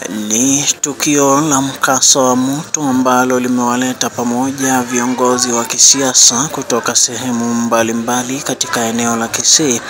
Ni tukio la mkasa wa moto ambalo limewaleta pamoja viongozi wa kisiasa kutoka sehemu mbalimbali katika eneo la Kisii,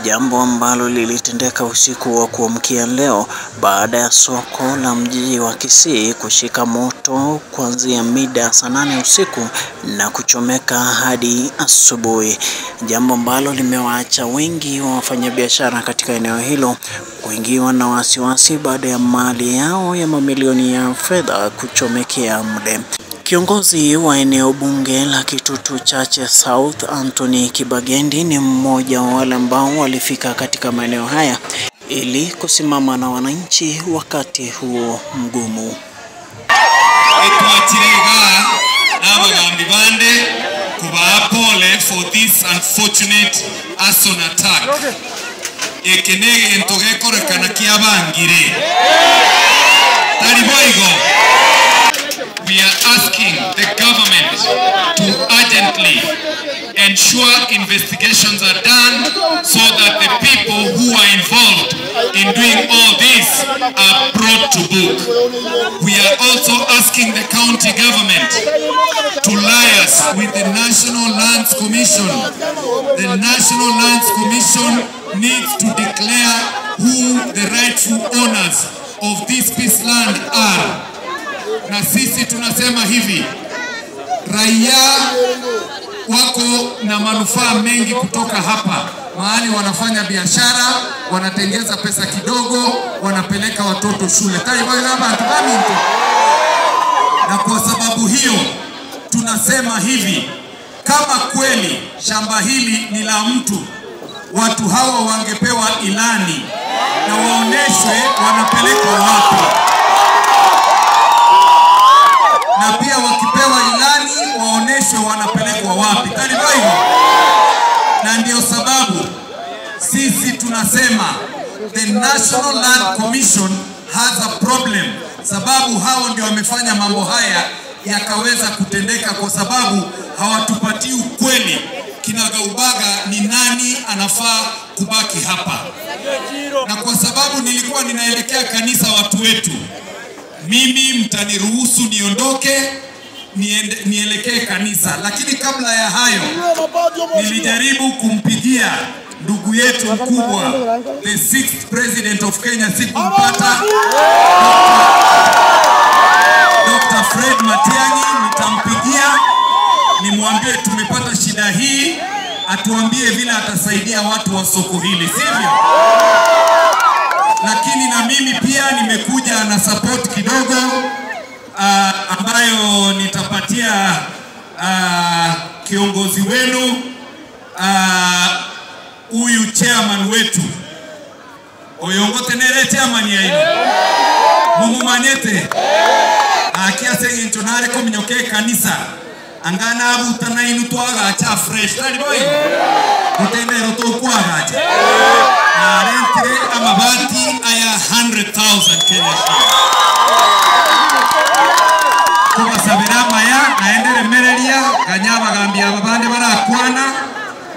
jambo ambalo lilitendeka usiku wa kuamkia leo baada ya soko la mji wa Kisii kushika moto kuanzia mida saa 8 usiku na kuchomeka hadi asubuhi, jambo ambalo limewaacha wengi wa wafanyabiashara katika eneo hilo kuingiwa na wasiwasi baada ya mali yao ya mamilioni ya fedha kuchomekea mle. Kiongozi wa eneo bunge la Kitutu Chache South Anthony Kibagendi ni mmoja wa wale ambao walifika katika maeneo haya ili kusimama na wananchi wakati huo mgumu. Pole for this unfortunate arson attack. Ekenege ntogekorekana kiabangire. Tariboigo. We are asking the government to urgently ensure investigations are done so that the people who are involved in doing all this are brought to book. We are also asking the county government to liaise with the National Lands Commission. The National Lands Commission needs to declare who the rightful owners of this piece land are. Na sisi tunasema hivi, raia wako na manufaa mengi kutoka hapa. Mahali wanafanya biashara, wanatengeza pesa kidogo, wanapeleka watoto shule. Na kwa sababu hiyo tunasema hivi, kama kweli shamba hili ni la mtu, watu hawa wangepewa ilani na waoneshwe wanapelekwa wapi. Na pia wakipewa ilani waoneshwe wanapelekwa wapi. Na ndio sababu sisi tunasema the National Land Commission has a problem. Sababu hao ndio wamefanya mambo haya yakaweza kutendeka, kwa sababu hawatupatii ukweli kinagaubaga ni nani anafaa kubaki hapa. Na kwa sababu nilikuwa ninaelekea kanisa watu wetu, mimi mtaniruhusu niondoke nielekee kanisa. Lakini kabla ya hayo nilijaribu kumpigia ndugu yetu mkubwa, the 6th president of Kenya, sikumpata, Dr. Fred Matiang'i. Nitampigia nimwambie tumepata shida hii, atuambie vile atasaidia watu wa soko hili, sivyo? Lakini na mimi pia nimekuja na support kidogo ambayo nitapatia kiongozi wenu, huyu chairman wetu oyongote nere chairman ya ino mumumanyete akiase ngincho nare kominyoke kanisa angana abuta na inu twagacha fresh tari boy utenero tokwagacha arentire amabati aya 100,000 Kenya shillings. Kubasabira maya naendere mereria ganyaba gambia abande barakwana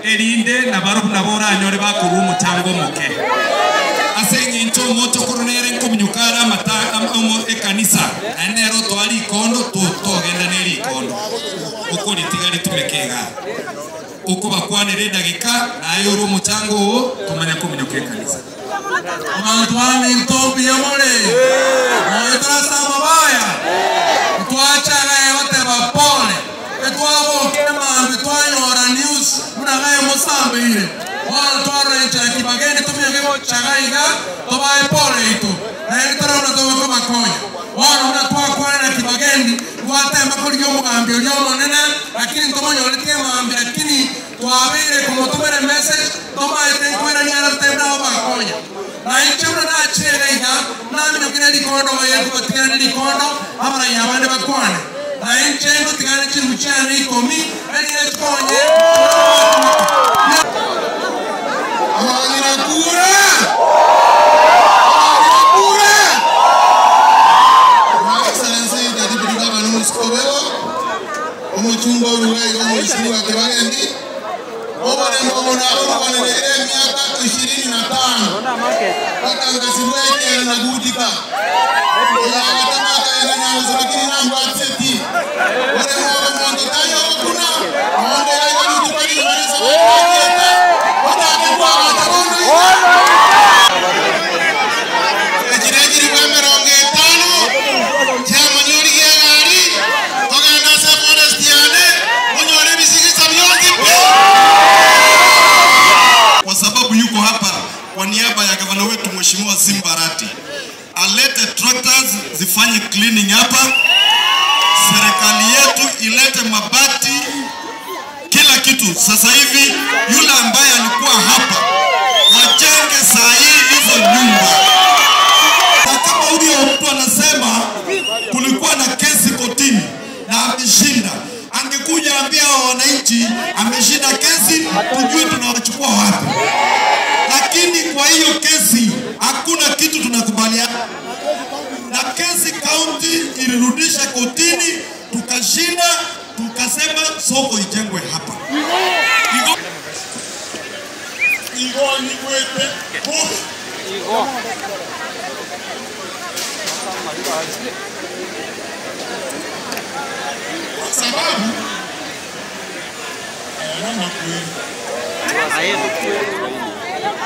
erinde na barubu nabora anyore bakurumu muchango muke asengi ncho moto koronere nkominyukara mata omo ekanisa anero twali kondo togenda neri kondo ukuri tigari tumekega uko bakwanire dagika nayo ru muchango tumanya kominyuke kanisa abantu bami ntombi yamore moyo mabaya twachaga yote bapole twabo kema twanyora news munagaye musambire wala twarencha Kibageni tumye gochagaiga tobaye pole itu na ntorona toba makonya wala unatwakwana na Kibagendi twatema kuri yo mugambi yo monene lakini ntomonyo letie mambi lakini twabire kumutumira message tomaye tenkwera nyara tebra bakonya na ichura na chega na minokira likondo yetu batigana likondo abara yabande bakwane na inchengo tigana chiruchana ikomi ali konye Kura! Kura! My Excellency, the Deputy Governor Muskobelo, Omuchumba Urugai, Omuchumba Kibagendi, Obarembo miaka 25 mpaka ngazi na gutika. Kwa sababu yuko hapa kwa niaba ya gavana wetu Mheshimiwa Simba Arati, alete tractors zifanye cleaning hapa, serikali yetu ilete mabati, kila kitu. Sasa hivi yule ambaye alikuwa hapa wajenge saa hii hizo nyumba. Na kama huyo mtu anasema kulikuwa na kesi kotini na ameshinda, angekuja ambia wananchi ameshinda kesi, tujue tunawachukua wapi. Lakini kwa hiyo kesi hakuna kitu tunakubaliana. Na kesi county ilirudisha kotini, tukashinda, tukasema soko ijengwe hapa. Kwa sababu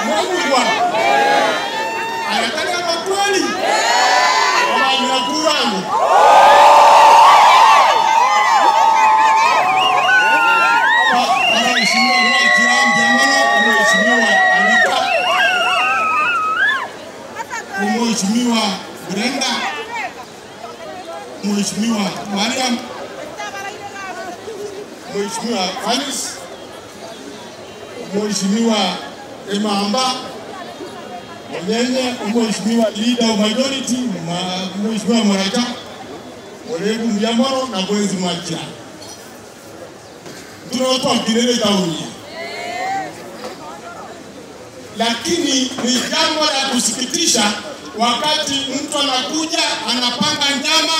Mungu anataka makweli Mheshimiwa Brenda, Mheshimiwa Mariam, Mheshimiwa Fanis, Mheshimiwa Emamba Onyenye, Mheshimiwa Leader of Majority, Mheshimiwa Moracha, Orebu Mbiamoro na Bwenzi Mwacha. Tunatoa kilele tauni. Lakini ni jambo la kusikitisha wakati mtu anakuja anapanga njama,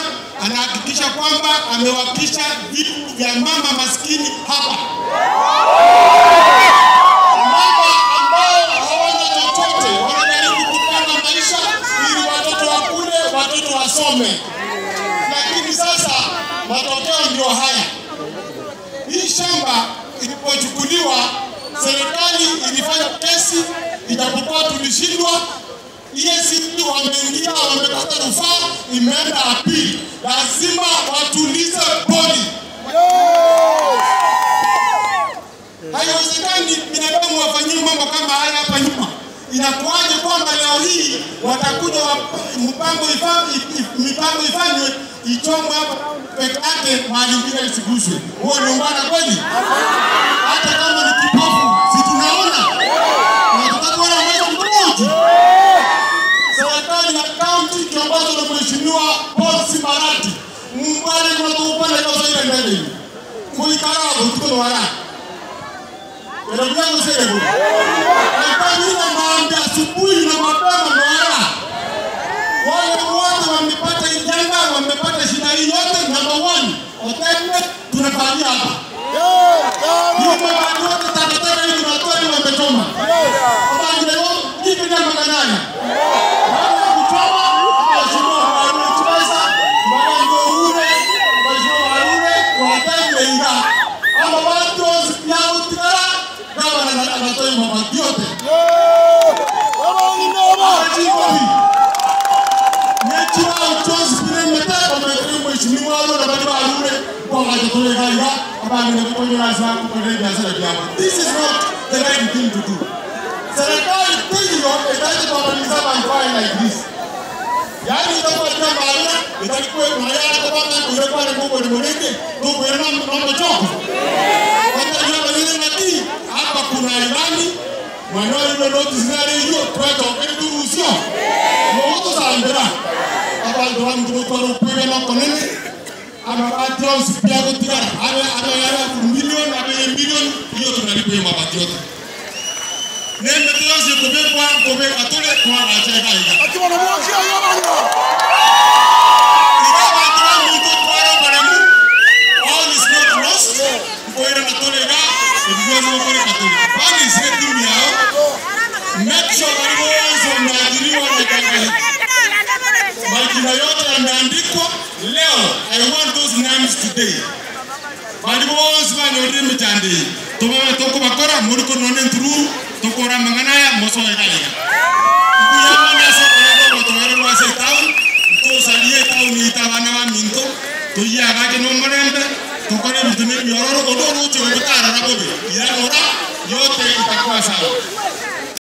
anahakikisha kwamba amewakisha vitu vya mama maskini hapa. Mama ambao hawana chochote wanajaribu kupanga maisha ili watoto wakule, watoto wasome. Lakini sasa matokeo ndio haya. Hii shamba ilipochukuliwa, serikali ilifanya kesi, ijapokuwa tulishindwa. EACC wameingia, wamekata rufaa, imeenda appeal. Lazima watulize bodi. Haiwezekani binadamu wafanyiwe mambo kama haya hapa nyuma. Inakuwaje kwamba leo hii watakuja mipango ifanywe ichomwe hapa peke yake, mahali ingine isiguswe? Huo ni ungwana kweli? Hata kama ni kipofu, si tunaona? Tunataka kuona macho mmoja. Serikali ya county kiongozwa na Mheshimiwa Paul Simba Arati, mbale mnatupana leo sasa ile mbele. Muikarabo tuko wala. Ndio msere. Alipanyina maombi asubuhi na mapema wala. Wale wote wamepata ijanga, wamepata shida hii yote. Number 1, hoteli tunafanyia hapa. Nyumba wote takataka hizi tunatoa ni wamechoma. Kwa leo kipi kama kanani? This is not the right thing to do. Serikali hiyo itaje kumaliza mambo like this. Yaani itakuwa kama maana itakuwa mayara kwa kama na nguvu ni mwenye ndugu yana mambo choko. Wakati ya na ti hapa kuna imani mwanao yule noti zinare hiyo tweka kitu usio. Moto sambera. Hapa ndo mtu kwa rupiwe na konene. Amabati yao sipia kutigara. Awe milioni, awe milioni hiyo tunalipa hiyo mabati yote. Nembe tuanze kubekwa kubeka atole kwa acheka ika. Akiwa na mwachi ya bana. Ikawa tuanze kwa bana. All is not lost. Kwa hiyo natoleka ibizo kwa katolika. Bali sio timu yao. Make sure wale wote wameajiriwa na kanga. Majina yote I want those names today. Bali bonsi banyorire emechando eye tobabe tokobakora muri korwa na entururu tokora amang'ana aya mosoegaiga mbuyamana ase okoreta ogotogererwa ase etown tosarie etown ite abana ba minto toyiagake na omorembe tokore ebinto na emiororo onde oroche gotarora bobe irarora yote itakuwa sawa.